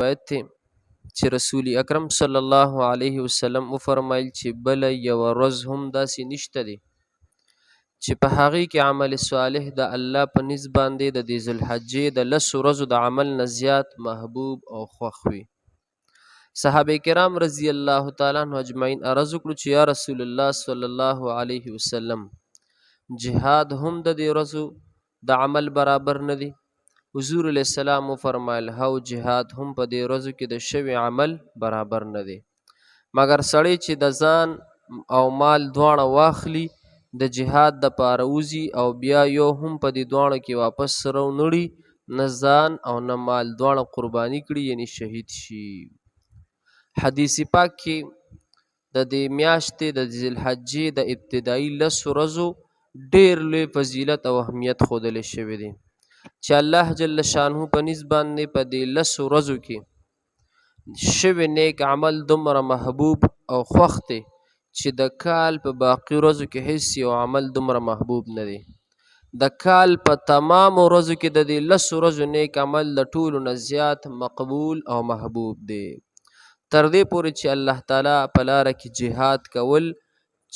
روایت دی چې رسول اکرم صلی الله علیه وسلم وفرمایل چې بله یوه ورځ هم داسې نشته دی چې په هغې کې عمل صالح د الله په نزد باندې د دې ذوالحجې د لسو ورځو د عمل نه زیات محبوب او خوښ وي. صحابه کرام رضی الله تعالی عنہ اجمعین عرض وکړو چې یا رسول الله صلی الله علیه وسلم، جهاد هم د دې ورځو د عمل برابر نه دی؟ حضور علیه السلام وفرمایل، هو، جهاد هم په دې ورځو کې د شوي عمل برابر نه دی، مګر سړی چې د ځان او مال دواړه واخلي، د جهاد د پاره وځي او بیا یو هم په دې دواړو کې واپس راونړي، نه ځان او نه مال دواړه قرباني کړي، یعنی شهید شي. حدیث پاک کې د دې میاشتې د ذوالحجې د ابتدایي لس ورځو ډېر لوی فضیلت او اهمیت ښودل شوی دی چې الله جل شانه په نس باندې په دې لس ورځو کې شوی نیک عمل دومره محبوب او خوښ دی چې د کال په باقي ورځو کې هیڅ یو عمل دومره محبوب نه دی. د کال په تمامو ورځو کې د دې لسو ورځو نیک عمل د ټولو نه زیات مقبول او محبوب دی، تر دې پورې چې الله تعالی په لاره کې جهاد کول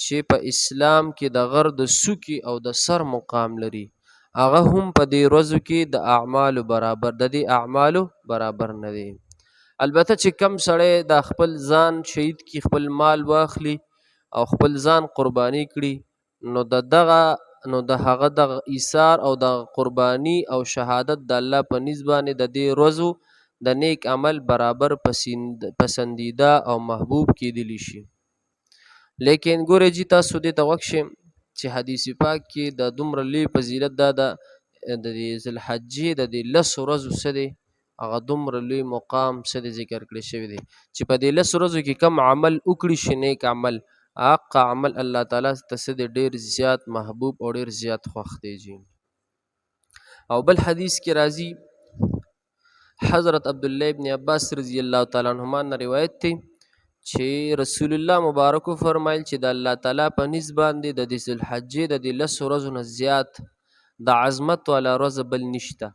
چې په اسلام کې د غر د سوکې او د سر مقام لري، هغه هم په دې ورځو کې د اعمالو برابر د دې اعمالو برابر نه دی. البته چې کم سړی د خپل ځان شهید کی، خپل مال واخلي او خپل ځان قرباني کړي، نو د دغه نو د هغه دغه ایثار او د قرباني او شهادت د الله په نزد باندې د دې ورځو د نیک عمل برابر پسندیده او محبوب کېدلی شي. لیکن ګورئ جی، تاسو دې ته غوږ شئ چې حدیث پاک کې د دومره لوی فضیلت دا د دې ذوالحجې د دې لسو ورځو څه دی، هغه دومره لوی مقام څه دی ذکر کړی شوی دی چې په دې لسو ورځو کې کم عمل وکړي شي، نیک عمل، هغه عمل الله تعالی ته څه دی، ډېر زیات محبوب او ډېر زیات خوښ دی جی. او بل حدیث کې راځي، حضرت عبد الله ابن عباس رضی الله تعالی عنهما نه روایت دی چې رسول الله مبارک فرمایل چې د الله تعالی په نس باندې د دې ذوالحجې د دې لس ورځو نه زیات د عظمت والا ورځ بل نشته،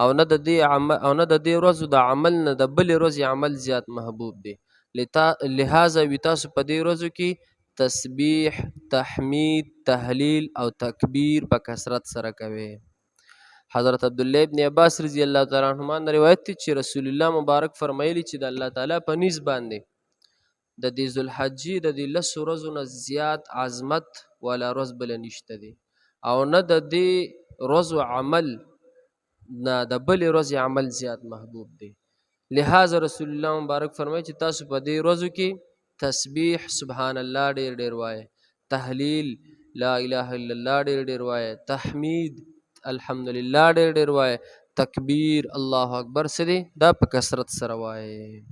او نه د دې عمل او نه د دې ورځو د عمل نه د بلې ورځې عمل زیات محبوب دی. لهذا وی تاسو په دې ورځو کې تسبیح، تحمید، تهلیل او تکبیر په کثرت سره کوي. حضرت عبد الله ابن عباس رضی الله تعالی عنهما نه روایت دی چې رسول الله مبارک فرمایلی چې د الله تعالی په نس باندې د دې ذوالحجې د دې لسو ورځو نه زیات عظمت والا ورځ بله نشته دی، او نه د دې ورځو عمل نه د بلې ورځې عمل زیات محبوب دی. لهذا رسول الله مبارک فرمایي چې تاسو په دې ورځو کې تسبیح سبحان الله ډیر ډیر وایه، تهلیل لا اله الا الله ډیر ډیر وایه، تحمید الحمدلله ډیر ډیر وایه، تکبیر الله اکبر څه دی دا په کثرت سره وایه.